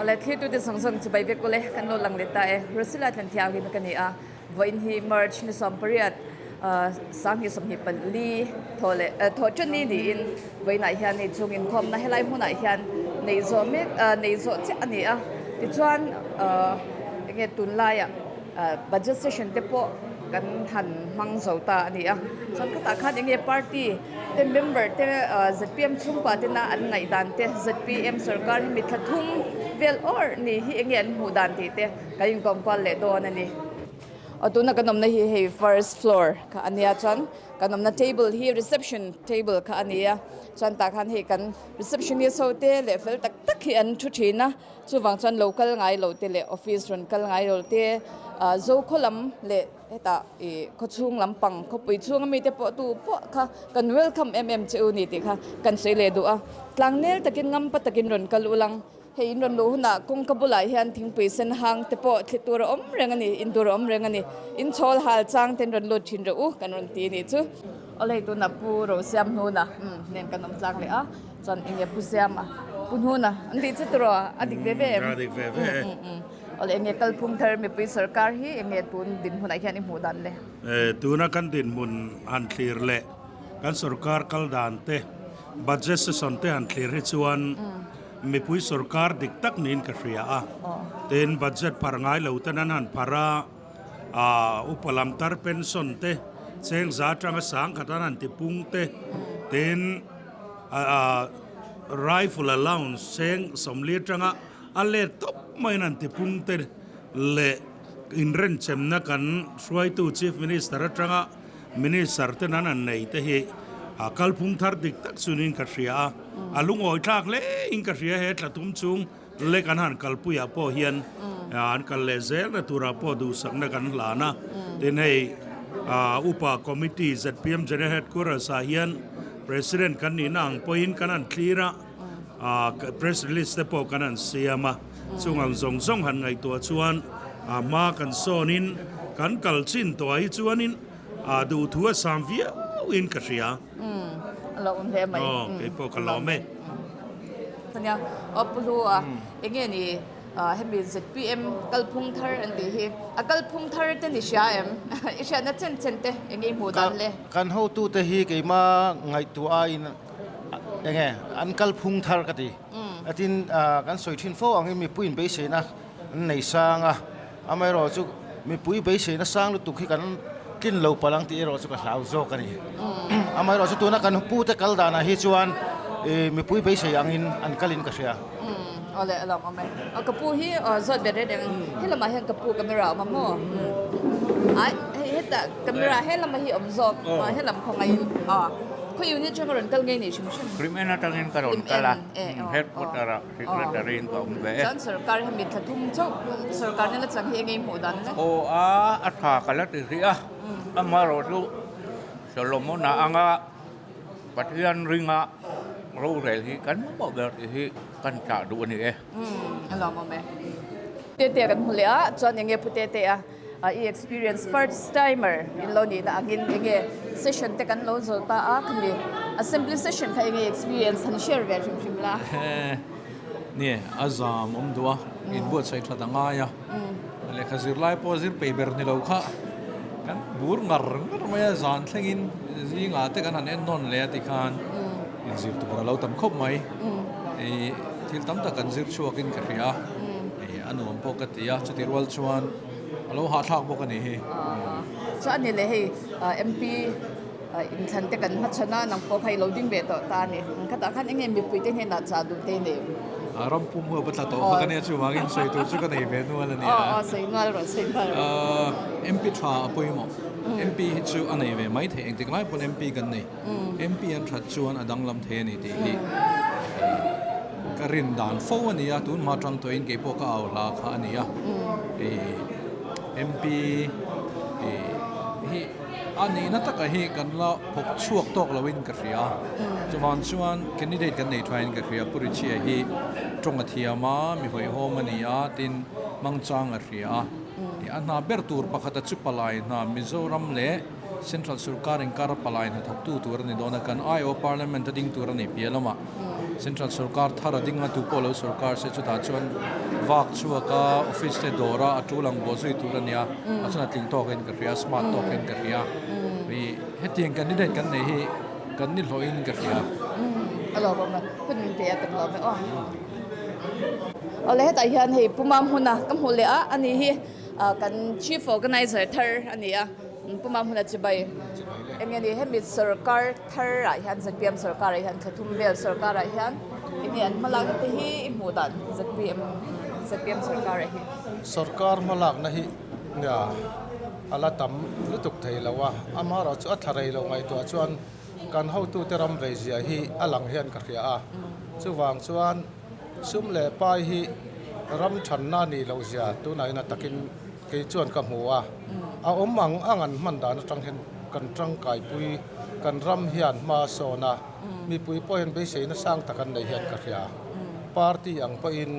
Awle thlirtute zawng zawng chibai vek ule kan lo lang leh ta e. Rosila tlan thianghlim ka ni a, vawiin hi March ni 18 2024 thaw leh thaw ṭan ni niin vawiinah hian hei chung inkhawmna helai hmunah hian neih zawh mek neih zawh chiah a ni a. Tichuan enge tunlaiah budget session te pawh kan han hmang zo ta a ni a. Chuan khatah khan enge party te member te zpm chhungkua tena an ngaih dan te zpm sorkar hi mitthla thum vel awr ni hi enge an hmuh dan tih te kan inkawm kual leh dawn a ni. Aw tuna kan awmna hi hei first floor kha a nia chuan kan awmna table hi reception table kha a ni a chuan tah khan hei kan receptionist ho te leh fel tak tak hi an thu thin a chuvang chuan lo kal ngai lo te leh office rawn kal ngai lo te ah zokhaw lam leh Hetah ih khawchhung lampang khawpui chhunga mite pawh tu pawh kha kan welcome em em che u ni tih kha kan sawi leh duh a. Tlangnel takin ngampa takin rawn kal ulang. Hei in rawn luh hunah kawngka bulah hian thingpui sen hang te pawh thli tur a awm reng a ni, in tur a awm reng a ni. In chhawl hal chang ten rawn lut thin rawh u kan rawn ti a nih chu. Awle hei tunah Pu Rosiam Hnuna nen kan awm tlak leh a, chuan eng nge Pu Siama Pu Hnuna an tih chu tiraw a dik ve ve em? A dik ve ve e. Awle enge kalphung thar mipui sarkar hi enge tun dinhmunah hian i hmuh dan le? Tuna kan dinhmun han thlir leh kan sarkar kal dan te, budget session te han thlir hi chuan mipui sarkar dik tak niin ka hria a. Tin, budget phar ngai lo ten an han phar a, upa lam tar pension te cheng za atanga sang khat an han ti pung te, tin rifle allowance cheng 40 atanga A let tawp maiin an tipung te leh inrenchemna kan hruaitu Chief Minister atanga Minister ten an an nei te hi a kalphung thar dik tak chunin ka hria a, a lungawi thlak hle in ka hria he thlathum chung lek an han kalpuiah pawh hian an kal leh zelna turah pawh duhsakna kan hlan a, tin hei Upa Committee zpm General Headquarters ah hian President kan nihna ang pawhin kan han thlir a. Press release te pawh kan han siam a, chung ang zawng zawng han ngaihtuah chuan a hma kan sawnin kan kal chin tawh ah hi chuanin duhthu a sam viau in ka hria. A lo awm hle mai. Aw, kei pawh ka lawm e. Ania, aw Pu Hlu a, enge ni hemi zpm kalphung thar an tih hi, a kalphung thar te ni hria em? I hriatna chen chen te enge i hmuh dan le? Kan hotute hi keima ngaihtuah aiin Enge an kalphung thar ka ti. Atin kan sawi thin fo angin mipuiin beiseina an nei sang a, amaherawh chu mipui beiseina sang lutuk hi kan tlin lo palh ang tih erawh chu ka hlau zawk a ni. Amaherawh chu tuna kan pute kal danah hi chuan mipui beisei angin an kalin ka hria. Awle a lawm awm e. Ka pu hi zawt ber reng reng he lamah hian ka pu camera a awm a maw? Ai hei hetah camera he lamah hi awm zawk he lam khawngaihin khaw unit atanga rawn kal ngei ni hrim hrim. Hrim en atangin ka rawn kal a headquarter ah secretary in ka awm ve e. Chuan sorkar hemi thla thum chauh sorkar nila chang hi engei hmuh dan le? Aw a a tha ka la ti hrih a amaherawh chu Solomon-a anga Pathian ringa rorel hi kan mamawh ber tih hi kan chah duh a ni e. Umm a lawmawm e. Tete kan hmu leh a, chuan enge Pu Tete a i experience first timer in lo nihna angin enge session te kan lo zawl ta a khami assembly session kha enge experience han share ve hrim hrim la. Nie, a zam awm duh a, inbuatsaih that a ngai a. Lehkha zirlai pawh zir peih ber ni lo kha kan bur ngar ngar mai a, zan thlengin zingah te kan han en nawn leh a tikhan inzir tur a lo tam khawp mai. Ih thil tam tak kan zir chhuakin ka hria a, ih a nuam pawh ka ti a, chuti rual chuan a lo hahthlak bawk a nih hi. Chuan a ni leh hei MP inthlan te kan hmachhan a, nang pawh kha i lo ding ve tawh ta a ni. Khatah khan eng nge mipuite hnenah chah duh te nei? Ram pum huap a tla tawh kha ka nia chuvangin sawi tur chu ka nei ve nual a nia. Aw aw sawi nual rawh sawi nual rawh. MP tha a pawimawh. MP hi chu a nei ve mai thei engtik lai pawn MP kan nei. MP an that chuan a danglam thei a ni tih hi ka rin dan fo a nia tun hma tang tawhin kei pawh ka au hla kha a nia. MP hi A nihna takah hi kan la phawk chhuak tawk loin ka hria. Chuvang chuan candidate kan nei thain ka hria. Pu Richie hi tawng a thiam a, mi hawihhawm a ni a, tin hmangchang a hria a. A hna ber tur pakhat a chu palai hna Mizoram leh Central Sorkar inkar a palai hna thawktu tur a ni dawn a, kan IO Parliament a ding tur a ni piah lamah. Central sorkar thar a ding a, tu pawh lo sorkar se chutah chuan vak chhuak a, office te dawr a, a tul ang bawh zui tur a nia, a chuan a tling tawkin ka hria, smart tawkin ka hria. Ih hetiang candidate kan neih hi kan ni hlawhin ka hria. A lawmawm a, hun min pe a kan lawm e aw. Awle hetah hian hei Pu Mamhuna ka hmuh leh a, ani hi kan Chief Organiser thar a ni a, Pu Mamhuna chibai eng nge ni hemi sorkar thar ah hian zpm sorkar ah hian thla thum vel sorkar ah hian eng nge an hmalakna te hi i hmuh dan zpm zpm sorkar ah hi. Sorkar hmalakna hi nia a la tam lutuk thei lo a, amaherawhchu a thla rei lo ngaihtuah chuan Kan hotute ram vei zia hi a lang hian ka hria a, chuvang chuan sum leh pai hi ram thanna nih loh zia tunah hian a takin kei chuan ka hmu a, a awm ang ang an hman dan atang hian kan tangkaipui kan ram hian hma a sawn a, mipui pawh hian beiseina sang tak an nei hian ka hria, party ang pawhin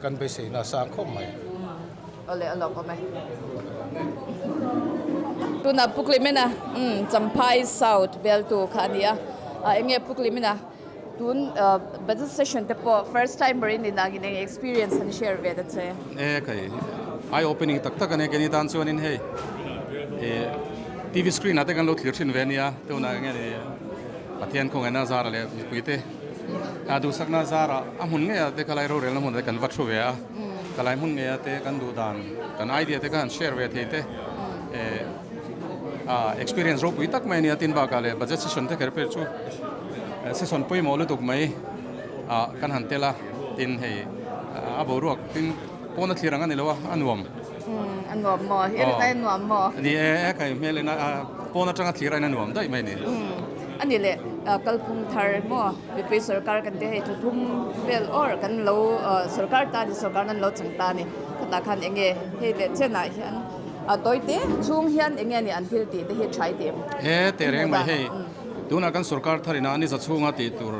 kan beiseina a sang khawp mai. Awle a lawk awm e. Tunah Pu Clemena umm Champhai South bialtu kha a ni a, eng nge Pu Clemena tun budget session te pawh first timer in nih nangin eng experience an share ve ta che? E khai eye opening tak tak a nia keini tan chuanin hei e TV screen ah te kan lo thlir thin ve a nia tunah eng nge ni Pathian khawngaihna zara leh mipuite a duhsakna zara a hmun ngei ah te khalai rorelna hmunah te kan va thu ve a. Ka lai hmun ngei a te kan duh dan kan idea te kha han share ve thei te eh ah experience ropui tak mai a nia tin bakah leh budget session te kher pek chu session pawimawh lutuk mai ah kan han tel a tin hei a boruak tin pawn a thlir ang a ni lo a a nuam. A nuam maw? I rin a nuam maw? Ni e kai hmel in a pawn atanga thlir a in a nuam daih mai a ni. A ni leh kalphung thar maw? Mipui sorkar kan ti hei thuthum vel awr kan lo sorkar ta ni sorkar nan lo chang ta ni khatah khan eng nge hei leh chenah hian a tawi te chhung hian eng nge ni an thil tih te hi tha i ti em? He teh reng mai hei tunah kan sorkar thar ina ni za chhunga tih tur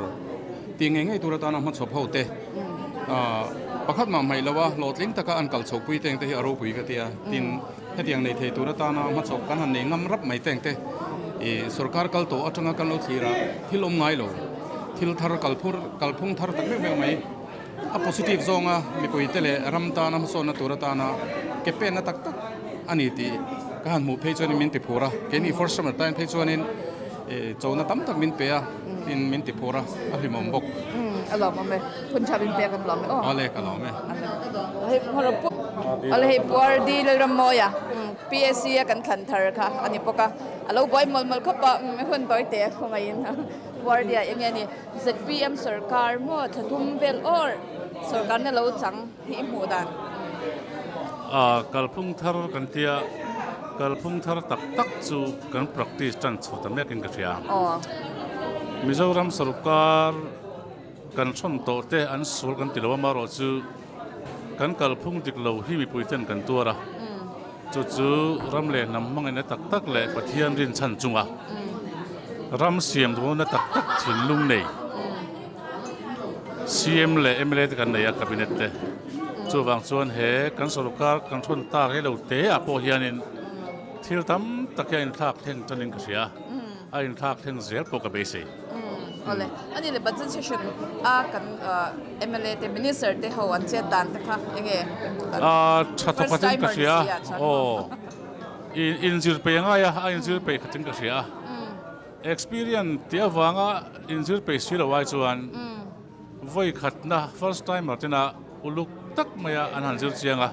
tih ngei ngei tur atana hmachhawp ho te pakhat mah hmaih lo a hlawhtling taka an kal chho pui teng te hi a ropui ka tia tin Hetiang nei thei tur atana hmachhawp kan han nei ngam rap mai teng te ih sorkar kal tawh atanga kan lo thlir a, thil awm ngai lo, thil thar kalphur kalphung thar tak meuh meuh mai a positive zawnga mipuite leh ram tana hmasawnna tur atana ke penna tak tak a ni tih ka han hmuh phei chuanin min ti phur a, keini first summer time phei chuanin ih chona tam tak min pe a tin min ti phur a, a hlimawm bawk. Umm a lawmawm e, hun tha min pek an lawm e aw. Awle ka lawm e. Awle hei Puardi Lalrammawia PSC a kan thlan thar kha a ni bawk a, a lo buai mawlh mawlh khawp a, hun tawi teh a khawngaihin Puardia eng nge ni ZPM sorkar maw thla thum vel awr sorkarna lo chang hi i hmuh dan. Kalphung thar kan tia, kalphung thar tak tak chu kan practice tan chho ta mekin ka hria. Mizoram sorkar. Kan hrawn tawh te an sual kan ti lo a, amaherawhchu kan kalphung dik lo hi mipui ten kan tuar a, chu chu ram leh hnam hmangaihna tak tak leh Pathian rinchhan chunga ram siam duhna tak tak thinlung nei CM leh mla te kan nei a cabinet te chuvang chuan he kan sorkar kan hrawn tak rei lo te ah pawh hianin thil tam tak hi a inthlak thleng tanin ka hria a inthlak thleng zel pawh ka beisei. Awle, a ni le budget session a kan mla te minister te ho an chet dan te kha enge A tha thawk khatin ka hria aw inzir peih a ngai a a inzir peih khatin ka hria a experience tih avanga inzir peih si lo ai chuan Vawi khatna first timer tena uluk tak maia an han zir chiang a,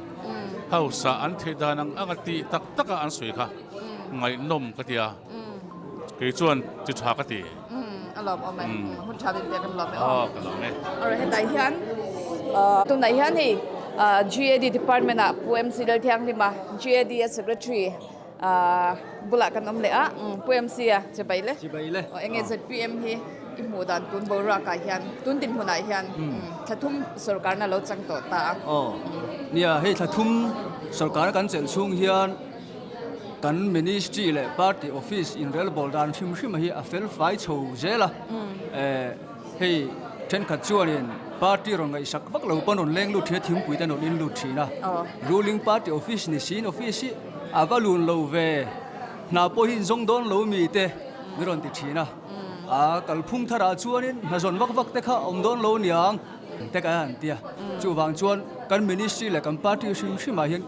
house ah an theih dan ang anga tih tak taka an sawi kha ngaihnawm ka ti a, kei chuan ti tha ka ti. A lawm awm e, hun tha min pek an lawm e aw. Aw ka lawm e. Alright hetah hian tunah hian hei GAD department ah Pu MC Lalthianghlima GAD a secretary Bulah kan awm leh a, Pu MC a chibai le. Chibai le. Aw enge ZPM hi i hmuh dan tun boruak ah hian tun dinhmun ah hian thla thum sorkarna lo chang tawh ta a. Aw nia hei thla thum sorkarna kan chelh chhung hian kan ministry leh party office inrelbawl dan hrim hrim hi a fel fai chho zel a. Hei thenkhat chuanin party rawn ngaihsak vak lo pawn rawn leng lut thin a thingpui te an rawn in lut thin a. Ruling party office ni siin office hi a va lun lo ve, hna pawh hi in zawng dawn lo mi te min rawn ti thin a. A kalphung tharah chuanin hnazawn vak vak te kha a awm dawn lo niang te kan han ti a. Chuvang chuan kan ministry leh kan party hrim hrimah hian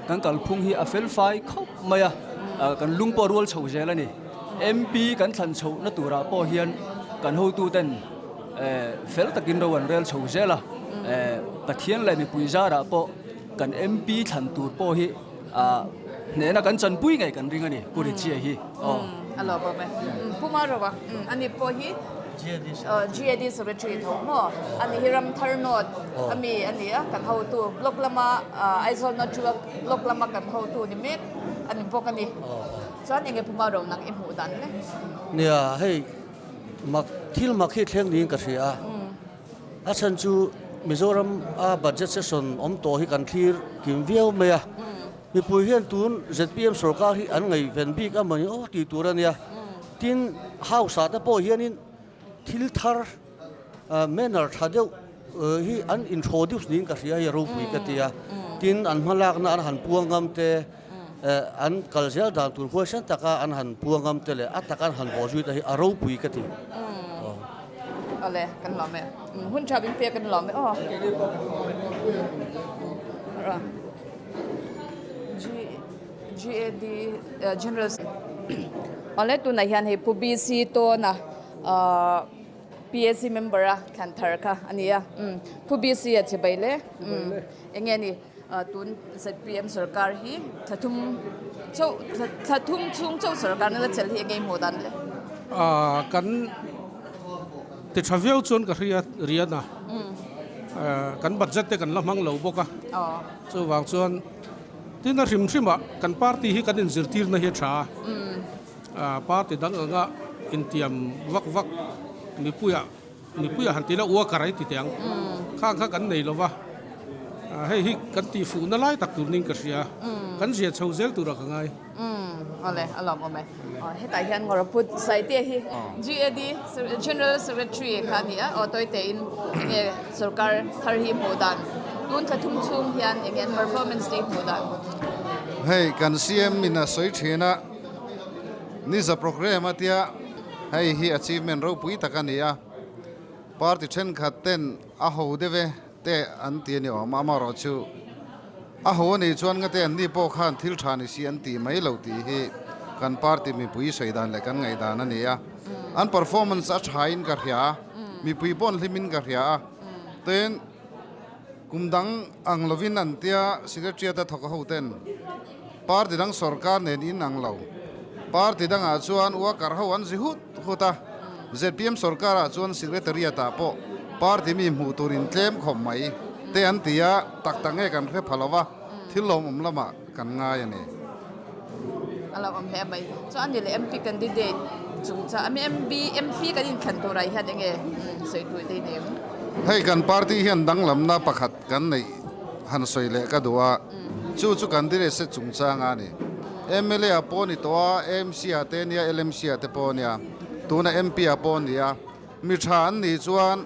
kan kalphung hi a fel fai khawp mai a, kan lung pawh a rual chho zel a ni. MP kan thlan chhohna turah pawh hian kan hotuten fel takin ro an rel chho zel a, Pathian leh mipui zarah pawh kan MP thlan tur pawh hi Hnehna kan chanpui ngei kan ring a ni, Pu Richie hi. Aw. A lo bawm e. Pu Marova, ani pawh hi GAD Secretary tho maw? Ani hi Ramthar North a mi a ni a, kan hotu block lama Aizawl North Tribal block lama kan hotu ni mek a ni bawk a ni. Chuan enge Pu Maro nang i hmuh dan le? Nia, hei mak thil mak hi thleng niin ka hria a. A chhan chu Mizoram a budget session awm tawh hi kan thlir kim viau mai a, mipui hian tun zpm sorkar hi an ngaihven bik a mawni aw tih tur a nia. Tin, House ah te pawh hianin thil thar manner tha deuh hi an introduce niin ka hria hei ropui ka ti a. Tin, an hmalakna an han puang ngam te, An kal zel dan tur huaisen taka an han puang ngam te leh a taka an han bawh zui te hi a ropui ka ti. Awle, kan lawm e. Hun tha min pek kan lawm e aw. GAD General Awle tunah hian hei Pu BC Tawna PAC member a thlan thar kha a ni a. Pu BC a chibai le. Enge ni? Tun zpm sorkar hi thla thum chauh thla thum chhung chauh sorkar na la chelh hi enge i hmuh dan le? Kan ti tha viau chuan ka hria rian a, kan budget te kan la hmang lo bawk a, chuvang chuan tin a hrim hrim ah kan party hi kan inzirtir na hi a tha a, party dang anga intiam vak vak mipuiah Mipuiah han tih la ua ka rai ti teh ang. Khang kha kan nei lo va, hei hi kan tihfuhna lai tak tur ning ka hria. Kan zia chho zel turah ka ngai. Awle, a lawm awm e. Hetah hian Ngawraput Saite hi GAD General Secretary kha a ni a, aw tawi tein enge sorkar thar hi hmuh dan, tun thla thum chhung hian enge an performance te hi hmuh dan. Hei kan CM in a sawi thin a, Niza programme a tia. Hei hi achievement ropui tak a ni a, party thenkhat ten a ho deuh e te an ti a ni awm a, amaherawhchu a ho a nih chuan ngate an ni pawh khan thil tha ni si an tih mai lo tih hi kan party mipui sawi dan leh kan ngaihdan a ni a, an performance a tha in ka hria a, mipui pawh an hlim in ka hria a, tin kum dang ang lovin an tia secretariat a thawk ho ten. Party dang sorkar nen in ang lo. Party dangah chuan worker ho an zi hut hut a, zpm sorkarah chuan secretariat ah pawh party mi hmuh tur in tlem khawp mai te an ti a, tak tak nge kan hre pha lo va, thil lawmawm lamah kan ngai a ni. A lo awm hle mai. Chuan ani leh MP candidate chungchang, I mean MB, MP kan inthlan turah hian enge sawi tur te i nei ang? Hei kan party hian danglamna pakhat kan neih han sawi leh ka duh a. Chu chu kan direct se chungchang a ni. Mla ah pawh ni tawh a, AMC ah te nia, LMC ah te pawh nia, tuna MP ah pawh ni a. Mi tha an nih chuan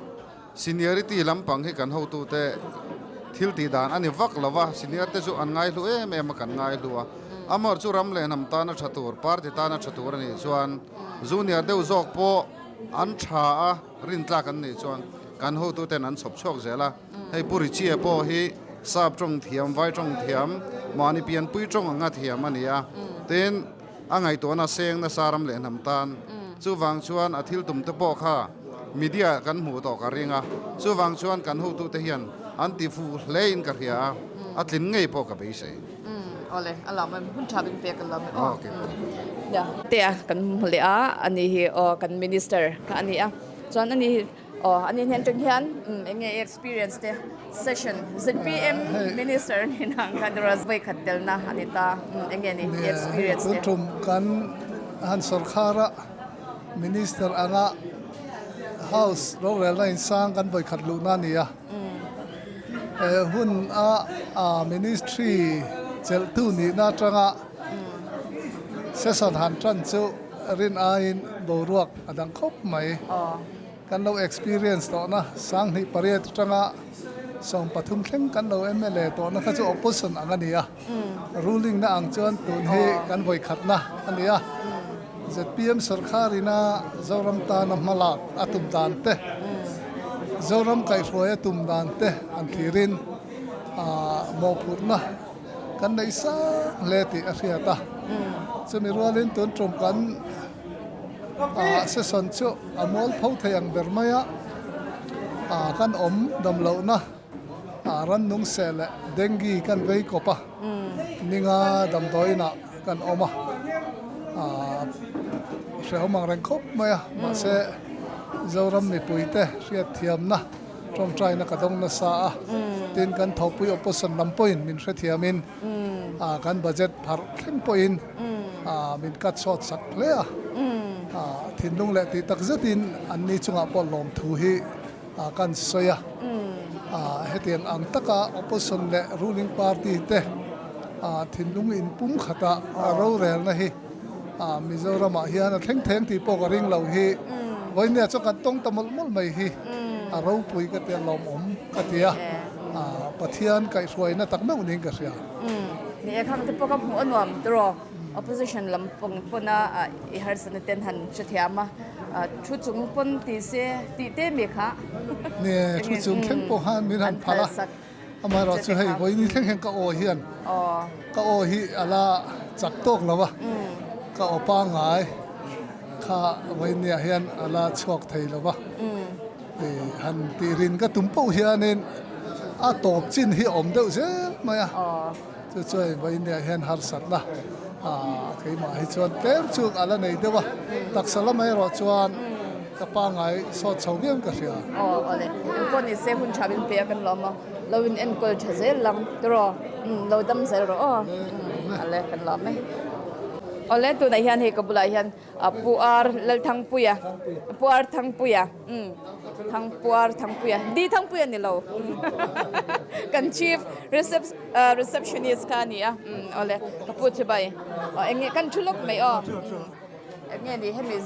seniority lampang hi kan hotute thil tih dan a ni vak lo va, senior te chu an ngaihlu em em a kan ngaihlu a. Amaherawhchu chu ram leh hnam tana tha tur, party tana tha tur a nih chuan junior deuh zawk pawh an tha a, rintlak an nih chuan kan hotuten an chhawp chhuak zel a. Hei Pu Richie pawh hi Sap tawng thiam, Vai tawng thiam, mahni pianpui tawng anga thiam a ni a. Tin, a ngaihtuahna seng nasa ram leh hnam tan. Chuvang chuan a thil tum te pawh kha media kan hmuh tawh ka ring a. Chuvang chuan kan hotute hian an ti fuh hle in ka hria a, a tlin ngei pawh ka beisei. Awle, a lawm em, hun tha min pek a lawm em aw. Te a kan hmu leh a, ani hi aw kan minister kha a ni a. Chuan ani hi Aw, ani hnen tang hian eng nge i experience te session zpm minister ni nang khan rawh vawi khat telna a ni ta eng nge ni i experience te. Tun tum kan han sorkhar a minister anga house rorelna insang kan vawi khat luhna a ni a, he hun a ministry chelhtu nihna atanga session han tan chu rin aiin boruak a dang khawp mai. Kan lo experience tawhna 2008 atanga 13 thleng kan lo mla tawhna kha chu opposition ang a ni a, ruling na ang chuan tun hi kan vawikhatna a ni a. Zpm sorkar ina Zoram tana hmalak a tum dan te, Zoram kaihhruai a tum dan te an thlirin mawhphurhna kan neih sang hle tih a hriat a. Chumi rualin tun tum kan session chu a mualpho thei ang ber mai a, kan awm dam lohna rannung seh leh dengue kan vei kawp a, ninga damdawiinah kan awm a, hrehawm ang reng khawp mai a, mahse Zoram mipuite hriatthiamna tawngtaina ka dawng nasa a, tin kan thawhpui opposition lam pawhin min hrethiamin kan budget pharh thleng pawhin min cut short sak hle a, thinlung leh tih tak zetin anni chungah pawh lawmthu hi kan sawi a, hetiang ang taka opposition leh ruling party te thinlung inpum khata rorelna hi Mizoramah hian a thleng theng tih pawh ka ring lo hi vawinia chuan kan tawng ta mawlh mawlh mai hi a ropui ka tia lawmawm ka ti a, Pathian kaihhruaina tak meuh niin ka hria. Ni e, khang te pawh ka hmuh a nuam tiraw? Opposition lam pawng pawna i harsatna ten han hrethiam a, thu chung pawn ti se tih te mi kha. Ni, thu chung thleng pawh khan min han phalh a, amaherawh chu hei vawiin thleng hian ka aw hian ka aw hi a la chak tawk lo a, ka aw pangngai kha vawiinniah hian a la chhuak thei lo va, han tih rin ka tum poh hianin a tawp chin hi a awm deuh zel mai a. Chu chuan vawiinniah hian harsatna keimah hi chuan tlem chu a la nei deuh a, taksa lamah erawh chuan ka pangngai sawt chho viau in ka hria. Aw awle, engpawh ni se hun tha min pe a kan lawm a, lo in enkawl tha zel lang tiraw, lo dam zel rawh aw, awle kan lawm e. Awle tunah hian hei ka bulah hian Pu Ar Lalthangpuia, Pu Ar Thangpuia, umm Thang Pu Ar Thangpuia, Di Thangpuia ni lo, kan Chief Receptionist kha a ni a, umm awle ka pu chu bai, aw eng nge kan thu lawk mai aw, eng nge ni hemi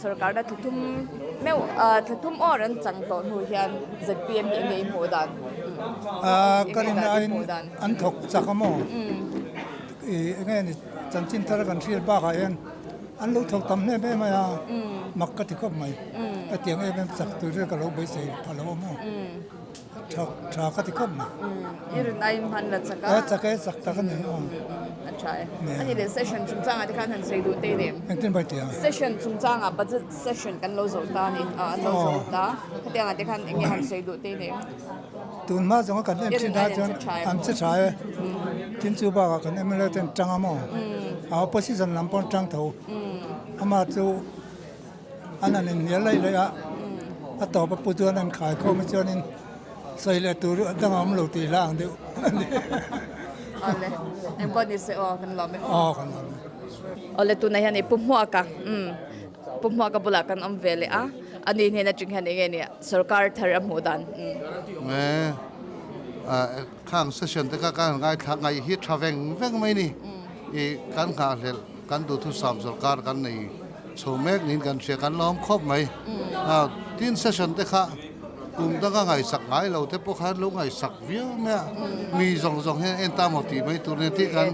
sorkarna thluthum meuh thluthum awr an chang tawh hnu hian zpm hi eng nge i hmuh dan? Ka rin aiin an thawk chak a maw? Eng nge ni chanchin thar kan hriat bakah hian an lo thawk tam hnem em mai a, mak ka ti khawp mai. Hetiang em em chak tur hian ka lo beisei pha lo a maw? Tha tha ka ti khawp mai. I rin aiin hman la chak a? E chak e, chak tak a ni. A tha e. A ni leh session chungchangah te khan han sawi duh teh nem? Engtin bai tia? Session chungchangah budget session kan lo zawh ta a ni, an lo zawh ta. Khatiangah te khan eng nge han sawi duh teh nem? Tun hma zawnga kan en thin ah chuan an che tha e, tin chu bakah kan mla ten tang a maw, a opposition lam pawh an tang tho, ama chu an han inhnial laih laih a, a tawp a pu chuan an khai khawm a chuanin sawi leh tur dang a awm lo tih hla ang deuh a ni. Awle, engpawh ni se aw kan lawm e. Aw kan lawm e. Awle tunah hian i pu hmuak a, umm pu hmuak a bulah kan awm ve leh a, ani hnen atang hian enge nia. Sorkar thar a hmuh dan. Nge khang session te kha ka han ngaithla ngaih hi tha veng veng mai ni. I kan nghahhlelh kan duhthusam sorkar kan nei chho mek niin kan hria kan lawm khawp mai. Tin session te kha kum danga ngaihsak ngai lo te pawh khan lo ngaihsak viau mai a. Mi zawng zawng hian en ta maw tih mai tur nia tih kan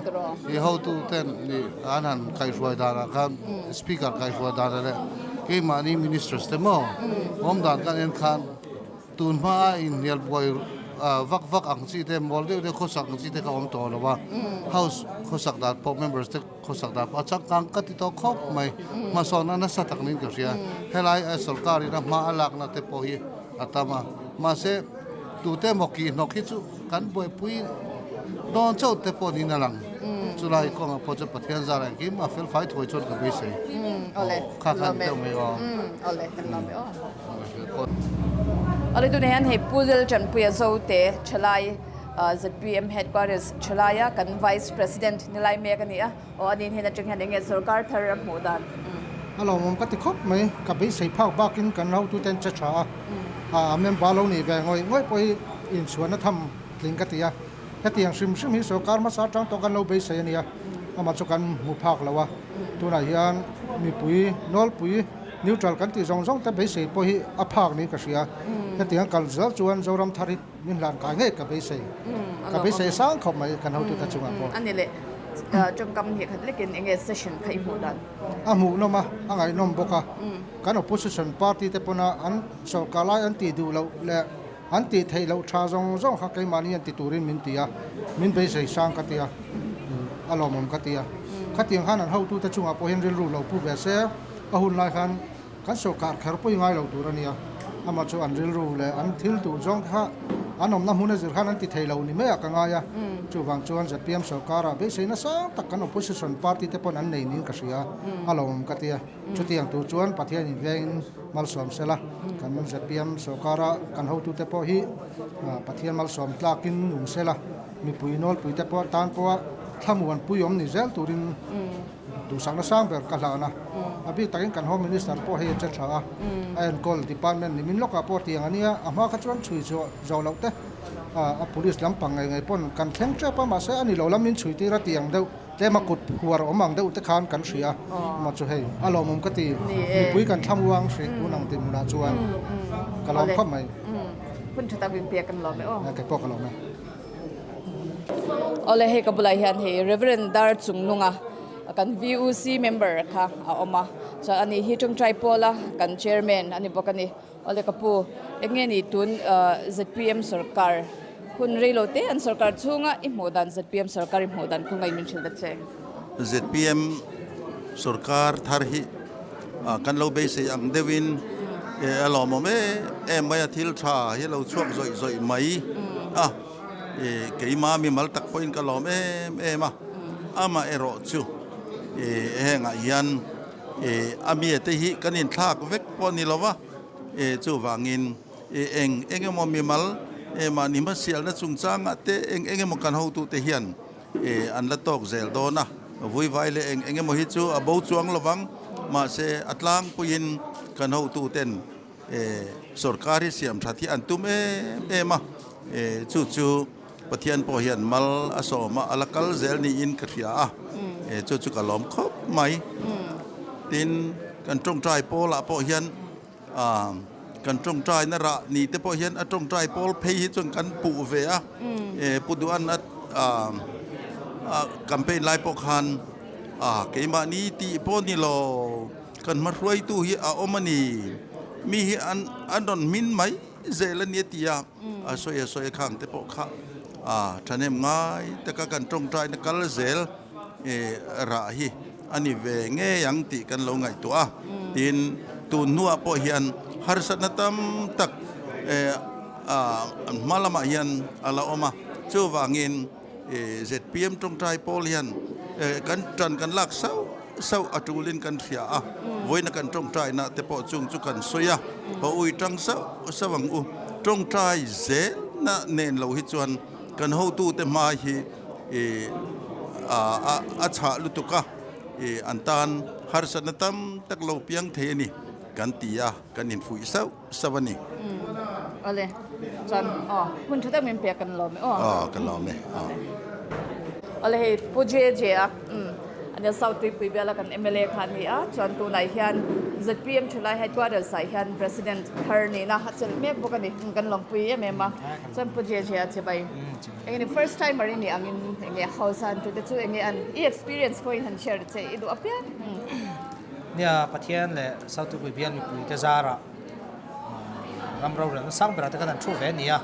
i hotu ten i an han kaihhruai danah khan speaker kaihhruai danah leh Keimahni ministers te maw awm dan kan en khan tun hma a inhnial buai vak vak ang chi te mawl deuh deuh khawsak ang chi te kha awm tawh lo a, house khawsak dan pawh members te khawsak dan pawh a changkang ka ti tawh khawp mai, hmasawnna nasa tak niin ka hria, helai a sorkar in a hma a lakna te pawh hi a tam a, mahse tute emaw kihhnawk hi chu kan buaipui dawn chauh te pawh niin a lang. Chulai kawngah pawh chuan Pathian zar engkim a fel fai thuai chuan ka beisei. Kha kha ni deuh mai aw. Awle tunah hian hei Pu Laltanpuia Zote Thalai zpm Headquarters Thalaia kan Vice President ni lai mek a ni a. Aw a nin hian atang hian enge sorkar thar a hmuh dan. A lawmawm ka ti khawp mai. Ka beisei phak bakin kan hotuten che tha a. A member lo nih ve ngawih ngawih pawh hi inchhuahna tham tling ka ti a. Hetiang hrim hrim hi sorkar hmasa atang tawh kan lo beisei a nia, amah chu kan hmu phak lo a. Tunah hian mipui nawlpui neutral kan tih zawng zawng te beisei pawh hi a phak niin ka hria. Hetiang kal zel chuan Zoram thar hi min hlan kai ngei ka beisei. Ka beisei sang khawp mai kan hotute chungah pawh. A ni leh. tawngkam hnih khat lekin enge session kha i hmuh dan? A hmuhnawm a, a ngaihnawm bawk a. Kan opposition party te pawna an sorkar lai an tih duh loh leh an tih theih loh tha zawng zawng kha keimahni an ti turin min ti a, min beisei sang ka ti a, a lawmawm ka ti a. Khatiang khan an hotute chungah pawh hian rilru lo pu ve se, a hun lai khan kan sorkar kher pawh i ngai lo tur a nia. Amah chu an rilru leh an thil duh zawng kha an awmna hmun a zir khan an ti thei lo ni maiah ka ngai a. Chuvang chuan zpm sorkarah beisei nasa tak kan opposition party te pawn an nei niin ka hria, a lawmawm ka ti a. Chutiang tur chuan Pathian invengin malsawm sela, kan zpm sorkara kan hotute pawh hi Pathian malsawm tlakin nung sela, mipui nawlpuite pawh tan pawha thlamuan pui awm ni zel turin duhsakna sang ber ka hlan a. A bik takin kan Home Minister pawh hei a che tha a, a enkawl department nimin lawkah pawh tiang a nia, a hma kha chuan chhui zawh loh te a police lampang ngei ngei pawn kan thleng tep a, mahse a ni lo lam min chhui tir a tiang deuh. Tlema kut huar awm ang deuh te khan kan hria a, amah chu hei a lawmawm ka ti, mipui kan thlam uang hrih tun ang tih hmunah chuan ka lawm khawp mai. Hun tha tak min pek kan lawm e aw. Kei pawh ka lawm e. Awle hei ka bulah hian hei Reverend Dar Chungnunga kan VUC member kha a awm a, chuan ani hi Tawngtai Pawla kan chairman a ni bawk a ni. Awle ka pu, eng nge ni tun zpm sorkar hun rei lo te an sorkar chhunga i hmuh dan zpm sorkar i hmuh dan khawngaih min hrilh ta che. Zpm sorkar thar hi kan lo beisei ang deuhin a lawmawm em em mai a, thil tha hi a lo chhuak zawih zawih mai a, keima mimal tak pawhin ka lawm em em a, amaherawh chu hengah hian A mite hi kan inthlak vek pawh a ni lo va, chuvangin eng eng emaw mimal mahni hmasialna chungchangah te eng eng emaw kan hotute hian an la tawk zel dawn a, vuivai leh eng eng emaw hi chu a bo chuang lo vang, mahse a tlangpuiin kan hotuten sorkar hi siam that hi an tum em em a, chu chu. Pathian pawh hian mal a sawm a, a la kal zel niin ka hria a, chu chu ka lawm khawp mai. Tin, kan tawngtai pawlah pawh hian kan tawngtaina rah ni te pawh hian a tawngtai pawl phei hi chuan kan puh ve a, Pu Duhan a campaign lai pawh khan keimahni tih pawh ni lo, kan hmahruaitu hi a awm a ni, mi hi an rawn hmin mai zel a ni a ti a. A sawi a sawi a khang te pawh kha a thahnem ngai taka kan tawngtaina kal zel rah hi a ni ve ngei ang tih kan lo ngaihtuah a. Tin, tun hnuah pawh hian harsatna tam tak hma lamah hian a la awm a. Chuvangin zpm tawngtai pawl hian kan tan kan lak sauh sauh a tulin kan hria a, vawiina kan tawngtaina te pawh chung chu kan sawi a, haw ui tang sauh sauh ang u. Tawngtai zelna nen lo hi chuan kan hotute hma hi a chhah lutuk a, an tan harsatna tam tak lo piang thei a ni kan ti a, kan infuih sauh. Sauh a ni. Awle, chuan aw hun tha deuh min pek kan lawm e aw. Aw kan lawm e aw. Awle hei Pu JJ a ania South Tuipui biala kan mla kha a ni a, chuan tunah hian zpm thalai headquarters ah hian President thar nihna a chelh mek bawk a ni, kan lawmpui em em a. Chuan Pu JJ a chibai eng nge first timer i nih angin eng nge house a an tute chu eng nge an i experience pawhin han share che i duh apiang. Nia, Pathian leh South Tuipui bial mipuite zarah ram rorelna sang berah te khan an thu ve a ni a.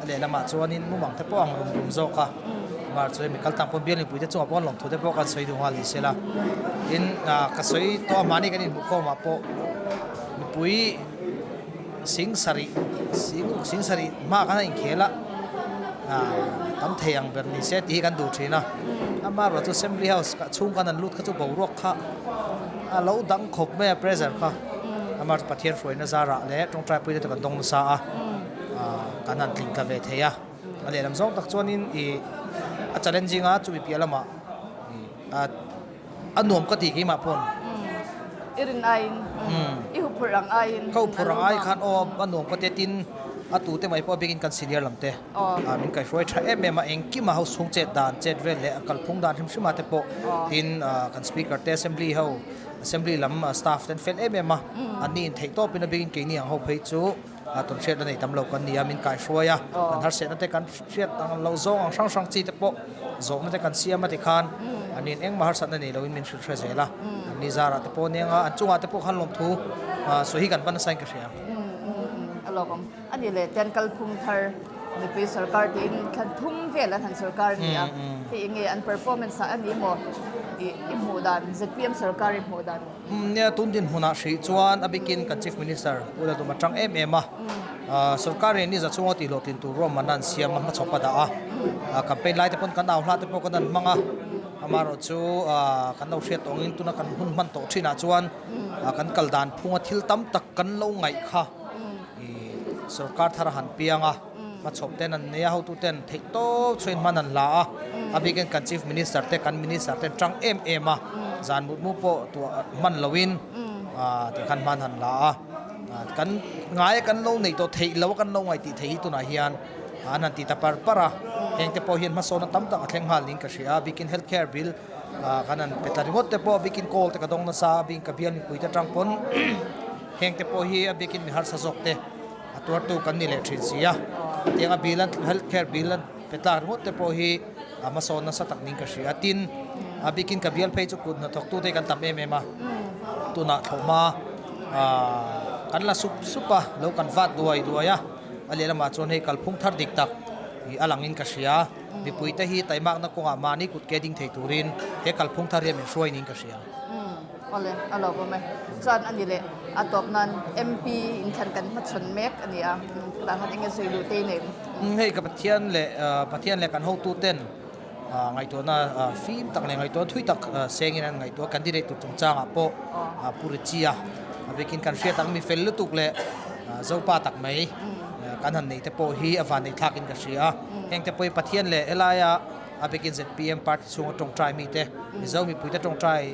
A lehlamah chuanin mumang te pawh ang rum rum zawk a. Mar chu hemi kal tang pawn bial mipuite chungah pawh an lawmthu te pawh kan sawi duh nghal ni sela. Tin, ka sawi tawh a mahni kan inhmuhkhawmah pawh mipui sing sarih, sing ruk sing sarih hmaah khan a inkhel a, tam thei ang ber ni se tih hi kan duh thin a. Amaherawhchu chu Assembly House chhung khan an lut kha chu boruak kha a lo dang khawp mai a pressure kha. Amaherawhchu Pathian hruaina zarah leh tawngtai puite chu kan dawng nasa a, kan han tling tla ve thei a. A lehlam zawng tak chuanin ih a challenging a chumi piah lamah ih a. A nuam ka ti keimah pawn. I rin aiin, i huphurh ang aiin. Ka huphurh ang ai khan aw a nuam ka ti a tin a tute mai pawh a biakin kan senior lam te min kaihruai tha em em a engkim a house chhung chet dan chet vel leh a kalphung dan hrim hrim ah te pawh tin kan speaker te assembly ho assembly lam staff te an fel em em a an ni in theih tawpin a biakin keini ang ho phei chu. tawn hriatna nei tam lo kan ni a, min kaihruai a, kan harsehna te kan hriat ang lo zawng ang hrang hrang chi te pawh zawhna te kan siam a tikhan an in engmah harsatna nei loin min hrilh hre zel a, an ni zarah te pawh aniang a, an chungah te pawh khan lawmthu sawi hi kan hman nasa in ka hria. A lawmawm. A ni leh ten kalphung thar mipui sorkar tiin thlan thum vel an han sorkar a ni a, hei enge an performance ah a ni maw i hmuh dan zpm sorkar i hmuh dan? Nia tun dinhmunah hrih chuan a bikin kan Chief Minister Pu Laltuma tang em em a, sorkar in ni za chunga tih hlawhtlin tur ruahmanna an siam a hmachhawp a dah a, campaign lai te pawn kan au hla te pawh kan han hmang a, amaherawhchu kan lo hriat tawh angin tuna kan hun hman tawh thinah chuan kan kal dan phunga thil tam tak kan lo ngaih kha. Sorkar thar a han piang a, hmachhawp ten an nei a, hotu ten theih tawp chhuain hman an hla a, a bikin kan Chief Minister te kan Minister ten tang em em a, zan mutmu pawh tuah hman loin tikhan hman han la a, kan ngai a kan lo neih tawh theih lo a kan lo ngaih tih theih hi tunah hian an han ti ta par par a, heng te pawh hian hmasawnna tam tak a thleng nghal niin ka hria a, bikin health care bill kan han pe tla ringawt te pawh bikin call te ka dawng nasa a, bikin ka bial mipui te tang pawn. Heng te pawh hi a bikin mi harsa zawk te a tuartu kan ni leh thin si a, tianga bill an health care bill an pe tlak ringawt te pawh hi a hmasawn nasa tak niin ka hria. Tin, a bikin ka bial phei chu kut hnathawktu te kan tam em em a, tunah thlawhhma kan la sup sup a, lo kan vat duai duai a, a lehlamah chuan hei kalphung thar dik tak hi a langin ka hria. Mipui te hi taimakna kawngah mahni kut ke ding thei turin he kalphung thar hian min hruai niin ka hria. Awle, a lo awm e. Chuan a ni leh, a tawp nan MP inthlan kan hmachhawn mek a ni a, tah khan enge sawi duh te i nei? Hei ka Pathian leh Pathian leh kan hotuten ngaihtuahna fim tak leh ngaihtuahna thui tak sengin an ngaihtuah candidate tur chungchangah pawh Pu Richie-a a bikin kan hriat ang mi fel lutuk leh Zopa tak mai kan han nei te pawh hi a van neithlakin ka hria a. Heng te pawh hi Pathian leh helaia A bikin zpm party chhunga tawngtai mite, Mizo mipuite tawngtai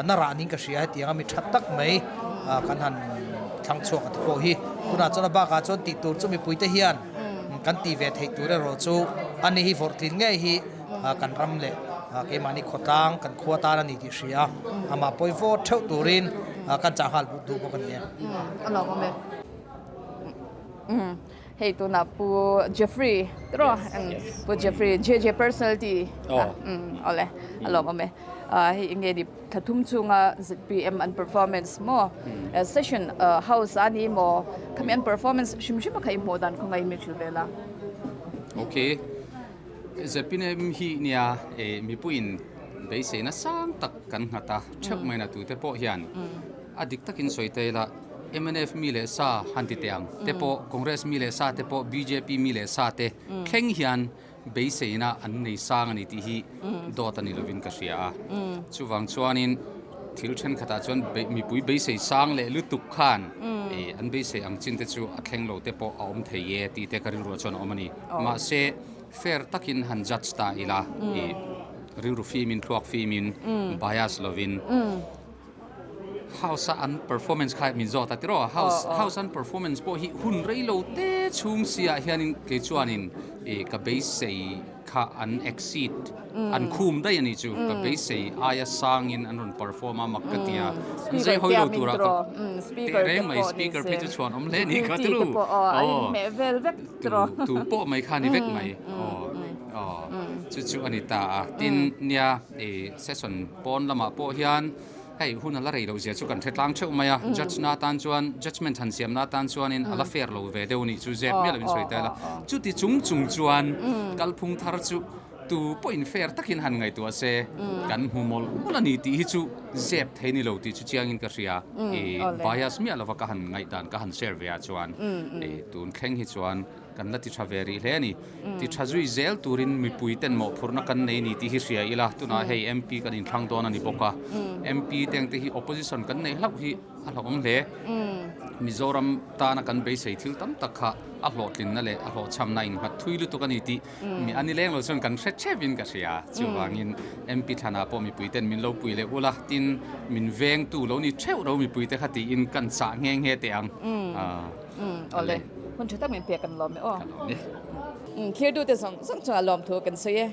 na rah niin ka hria hetianga mi tha tak mai kan han thlang chhuak a ti pawh hi. Tunah chuan a bakah chuan tih tur chu mipuite hian kan tih ve theih tur erawh chu a ni hi vawrhtlin ngei hi kan ram leh keimahni khawtlang kan khua tan a ni tih hria a, amah pawi vawt theuh turin kan chah nghal duh bawk a ni e. A lawmawm e. Hei tunah Pu Jeffrey tiraw? Pu Jeffrey JJ personality awle a lawm awm e. Hei enge ni thla thum chhunga zpm an performance maw session house a ni maw khami an performance hrim hrim a kha i hmuh dan khawngaih in mi hrilh vel a. Okay. Zpm hi nia mipuiin beiseina sang tak kan nghat a theuh mai na tute pawh hian A dik takin sawi ta ila, mnf mi leh sa han ti teh ang te pawh, Congress mi leh sa te pawh, bjp mi leh sa te thleng hian beiseina an nei sang a ni tih hi dawt a ni lovin ka hria a. Chuvang chuanin thil thenkhatah chuan mipui beisei sang leh lutuk khan an beisei ang chin te chu a thleng lo te pawh a awm thei e tih te ka rilruah chuan a awm a ni. Mahse, fair takin han judge ta ila, rilru fimin, thluak fimin, bias lovin, House a an performance kha min zawt a tiraw? House house an performance pawh hi hun rei lo te chhung siah hianin kei chuanin ih ka beisei kha an exceed an khum daih a nih chu ka beisei aia sangin an rawn perform a mak ka ti a an zai hawi lo turah ka teh reng mai speaker phei chu chhuan awm hle a nih kha tiru aw tu pawh mai kha a ni vek mai aw aw chu chu a ni ta a tin nia ih session pawn lamah pawh hian hei hun a la rei loh zia chu kan hre tlang theuh mai a, judge na atan chuan judgement han siam na atan chuanin a la fair lo ve deuh anih chu zep miah lovin sawi ta ila, chuti chung chung chuan kalphung thar chu tu pawhin fair takin han ngaihtuah se kan hmu mawlh mawlh a ni tih hi chu zep thei ni lo tih chu chiangin ka hria, i bias miah lova ka han ngaihdan ka han share ve ah chuan tun thleng hi chuan Kan la ti tha ve rih hle a ni. Ti tha zui zel turin mipui ten mawhphurhna kan nei ni tih hi hria ila, tunah hei MP kan inthlang dawn a ni bawk a. MP te ang te hi opposition kan neih hlauh hi a hlauhawm hle. Mizoram tana kan beisei thil tam tak kha a hlawhtlinna leh a hlawhchhamna a innghat thui lutuk a ni tih mi a ni leng lo chuan kan hre thepin ka hria. Chuvangin MP thlanah pawh mipui ten min lo pui leh ula, tin min vengtu lo ni theuh ro mipui te kha tiin kan chah nghe nghe teh ang. Umm awle hun tha tak min pek kan lawm e aw. Ka lawm e. Umm thlir dute zawng zawng chungah lawmthu kan sawi e.